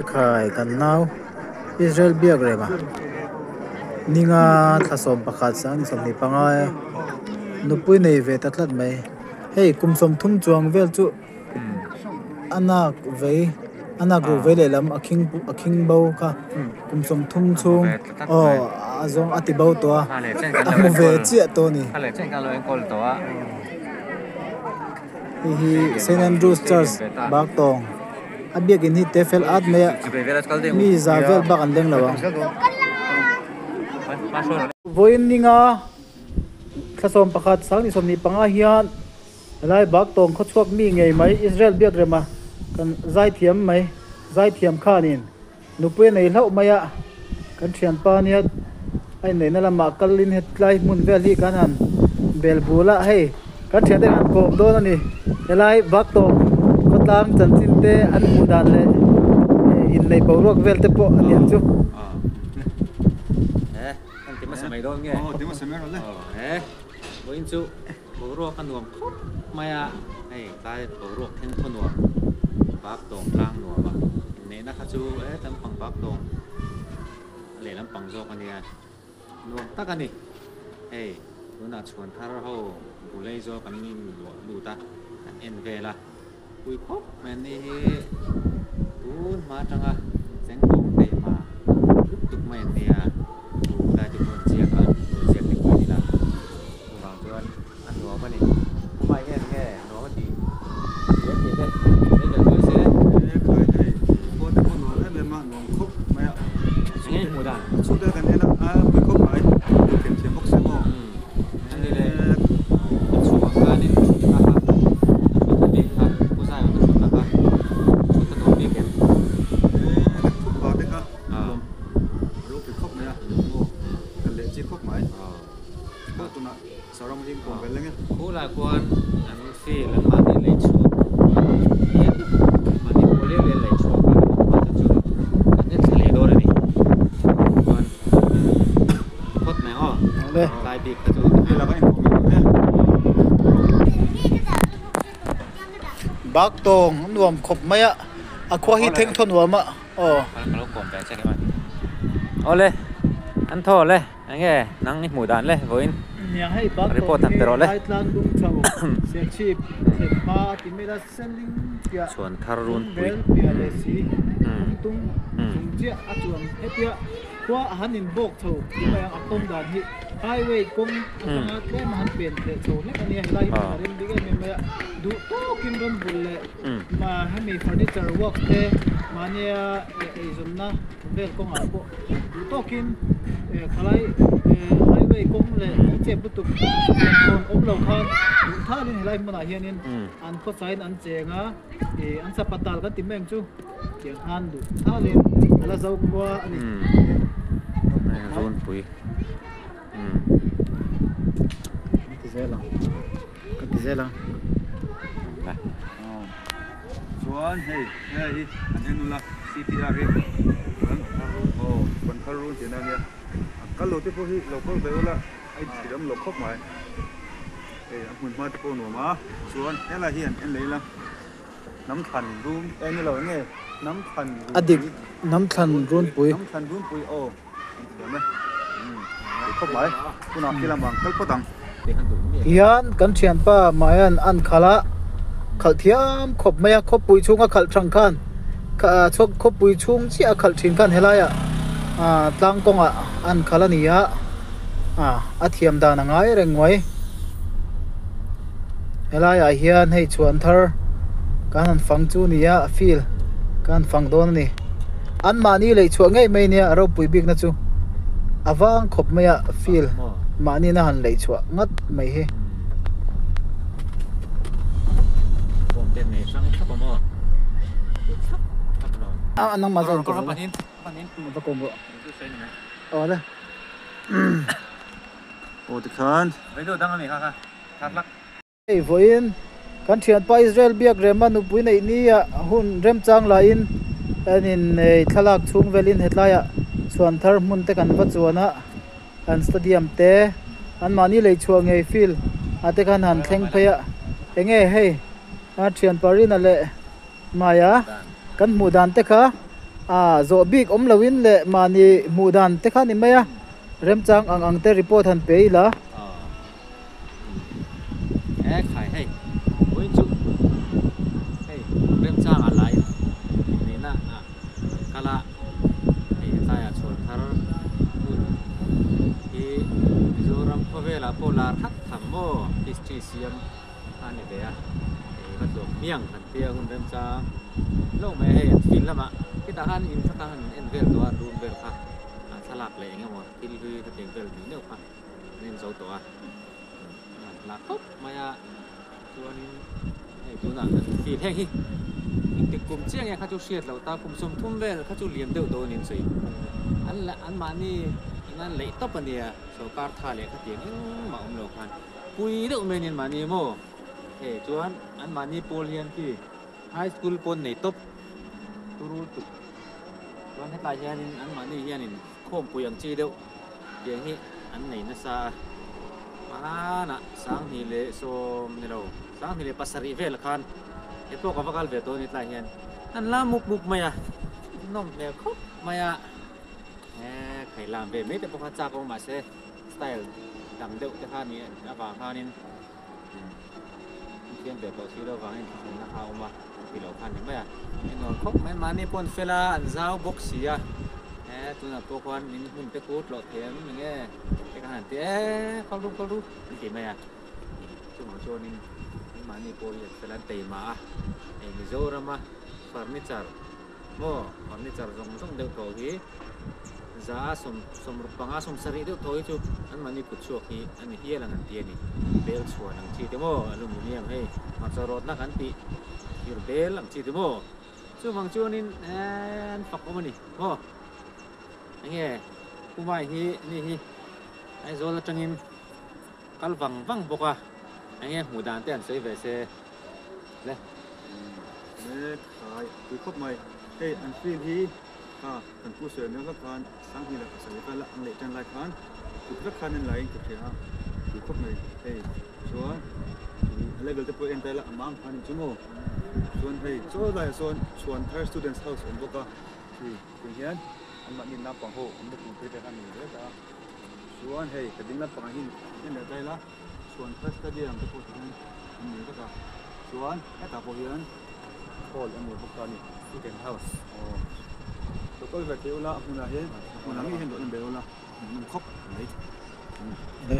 Khai kan nau Israel biak rem a ninga thla 11 sang 25 nupui nei ve ta tlat mai hei kum 30 chuang vel chu a nak vei a nak ruh vei lehlam a khing a khing bo kha kum 30 chhung aw a zawng a ti bo tawh a a hmu ve chiah tawh a ni. Hei hi Saint Andrews Church bak tawng a biakin hi te fel at mai a mi za vel bak an leng lo ang. Vawiin ninga thla 11 sang ni 25 hian helai bak tawng khaw chhuak mi ngei mai Israel biak rema kan zaithiam mai zaithiam khanin nupui a nei hlauh mai a kan thianpa ania a inneihna lamah kalin hetlai hmun vel hi kan han bel bul a hei kan thiante kan kawm dawn a ni helai bak tawng khawtlang chanchin te an hmuh dan leh inneih boruak vel te pawh a niang chu. Boruak a nuam khawp mai a, hei tlai boruak thleng khaw nuam bak tawng tlang nuam a, inneihna kha chu he lampang bak tawng leh lampang zawk a nia, nuam tak a ni. Hei tunah chhuan thar ho bulei zawk an inluah lut a, an en vel a, pui khawp mai an ni hi tun hma atanga chengkawng taima lutuk mai an nia, thu lai te pawh an ziak a, thu ziak te pawh a ni la. Chuvang chuan a nuam a ni. Amah hian nge nuam a tih tih a tih te sawi ve chuai se. He khai hei khua te pawh nuam em em a, nuam khawp mai a. Enge i hmuh dan? A chhungte kan en a, a pui khawp mai. Pui them thiam bawk se maw. A ni le, a chhungah khanin thutna kha, a thutna bik kha, Pu Zaiawn a thutna kha, thutna nuam bik em? He kan thut vang te kha nuam a lo pui khawp mai a, maw kan leh chi khawp mai. Khulai khuan an field an mahni lei chhuak hian mahni pawh leh leh lei chhuak a mahse chu an en thla leh dawn a ni chuan phawt mai ang aw tlai bik kha chu Bak tawng a nuam khawp mai a a khua hi theng thaw nuam a aw. Awle an thaw le. Enge nang i hmuh dan le vawiin report han pe rawh le. Chhuan thar runpui Duhtawkin khalai highway kawng leh tui chep lutuk rawn awm lo khan duh thalin helai hmunah hianin an khawsain an cheng a, ih an sapatal kan ti mai ang chu tiang khan duh thalin a la zo khua a ni. Runpui. Ka ti zel ang, ka ti zel ang. Chuan hei helai hi an en ula CTR hi chuan aw chuan thar run tihna ania a kal lo te pawh hi lo kal ve ula a inchhir awm lo khawp mai hei a hmun hma te pawh a nuam a chuan helai hi an en leh ila hnam thlan rum eh ni lo eng nge hnam thlan A dik hnam thlan runpui. Hnam thlan runpui aw an thiam e khawp mai tunah khi lamah kal phawt ang. Hian kan thianpa Mayan an khalh a, khalh thiam khawp mai a, khawpui chhunga khalh thang khan khawpui chhung chiah a khalh thin khan helaiah ah tlang kawngah an khalh a ni a, ah a thiam dan a ngai reng mai. Helaiah hian hei chhuan thar kan han fang chu a ni a, field kan han fang dawn a ni. Anmahni lei chhuah ngei mai nia a ropui bikna chu a vang khawp mai a field mahni na han lei chhuah ngat mai hi. A nangmah zawk ang va kawm rawh aw le. Aw tikhan. Hei vawiin kan thianpa Israel biak rema nupui neih ni ah hun remchang laiin an innei thlalak chhung velin hetlaiah chhuan thar hmun te kan va chuan a, an stadium te anmahni lei chhuah ngei field ah te khan han thleng phei a, enge hei a thianpa Rina leh Maya kan hmuh dan te kha A zawh bik awm loin leh mahni hmuh dan te kha ni mai a, remchang ang ang te report han pe ila. E khai hei vawiin chu hei remchang ah lai inneihna ah kan kal a, hei hetlaiah chhuan thar hun hi Mizoram khawvelah pawh lar khat tham maw history siam a ni ve a, hei va tlawm hmiang kan tia hun remchang lo mai a hei an field lamah khitah khan in kha khan en vel tawh a room vel kha a thlalak leh eng emaw thil hlui khatiang vel ni neuh kha an en zo tawh a an hla khawp mai a chuanin hei tunah an field heng hi engtik kum chiah nge kha chu hriat loh ta kum sawmthum vel kha chu liam deuh dawn in sawi an la an mahni in an leih tawp a nia sorkar tha leh khatiang engmah awm lo khan pui deuh mai nen mahni maw hei chuan an mahni pawl hian khi high school pawn nei tawp turul tuk chuan hetlai hianin an mahni hianin khawmpui ang chi deuh tiang hi an nei nasa a hmanah sanghnih leh sawm ni lo sanghnih leh pasarih vel khan he pawh ka va kal ve tawh a ni tlai hian an la mup mup mai a nawm hmel khawp mai a he khailam ve mai te pawh kha chak awm mahse style dang deuh te kha ni avang khanin an thiam ve tawh si lo vangin thlahna kha a awm a an ti lo kha a ni mai a en nuam khawp mai mahni pawh an fel a an zau bawk si a he tunah pawh khuan min hmun te khu tlawh thei em eng nge te khan an ti e kal ru kal ru an ti mai a chungah chuanin mahni pawh hi an fel a an teima a hei Mizorama furniture maw furniture zawng zawng deuh tawh hi za a sawm sawmruk panga sawmsarih deuh tawh hi chu anmahni kut chhuak hi a ni hial ang an ti a ni bel chhuan ang chi te maw aluminium hei hmarcha rawtna kan tih thir bel ang chi te maw chuvang chuanin eee an fak awm a ni maw enge Pumai hi ni hi Aizawl atangin kal vang vang bawk a enge hmuh dan te an sawi ve se le. Le khai pui khawp mai hei an field hi kha kan pu sawi mek vek khan Sanghnih leh pasarih vel a ang leh tan lai khan kut vek khan an la in ka hria a pui khawp mai hei chuan a level te pawh en ta ila a mang khan in chu maw chuan hei chaw laiah sawn chhuan thar students house awm bawk a hei tun hian anmahni naupang ho awmna tur te kha a nei zel a chuan hei ka ding lampangah hian en leh ta ila Chuan thar stadium te pawh tihian an nei vek a, chuan hetah pawh hian hall an nei bawk ta a ni. Student house. Aw lo kal ve thei ula a hmunah hian a hmunah ngei hian lo en ve ula hmuhnawm khawp mai. Le.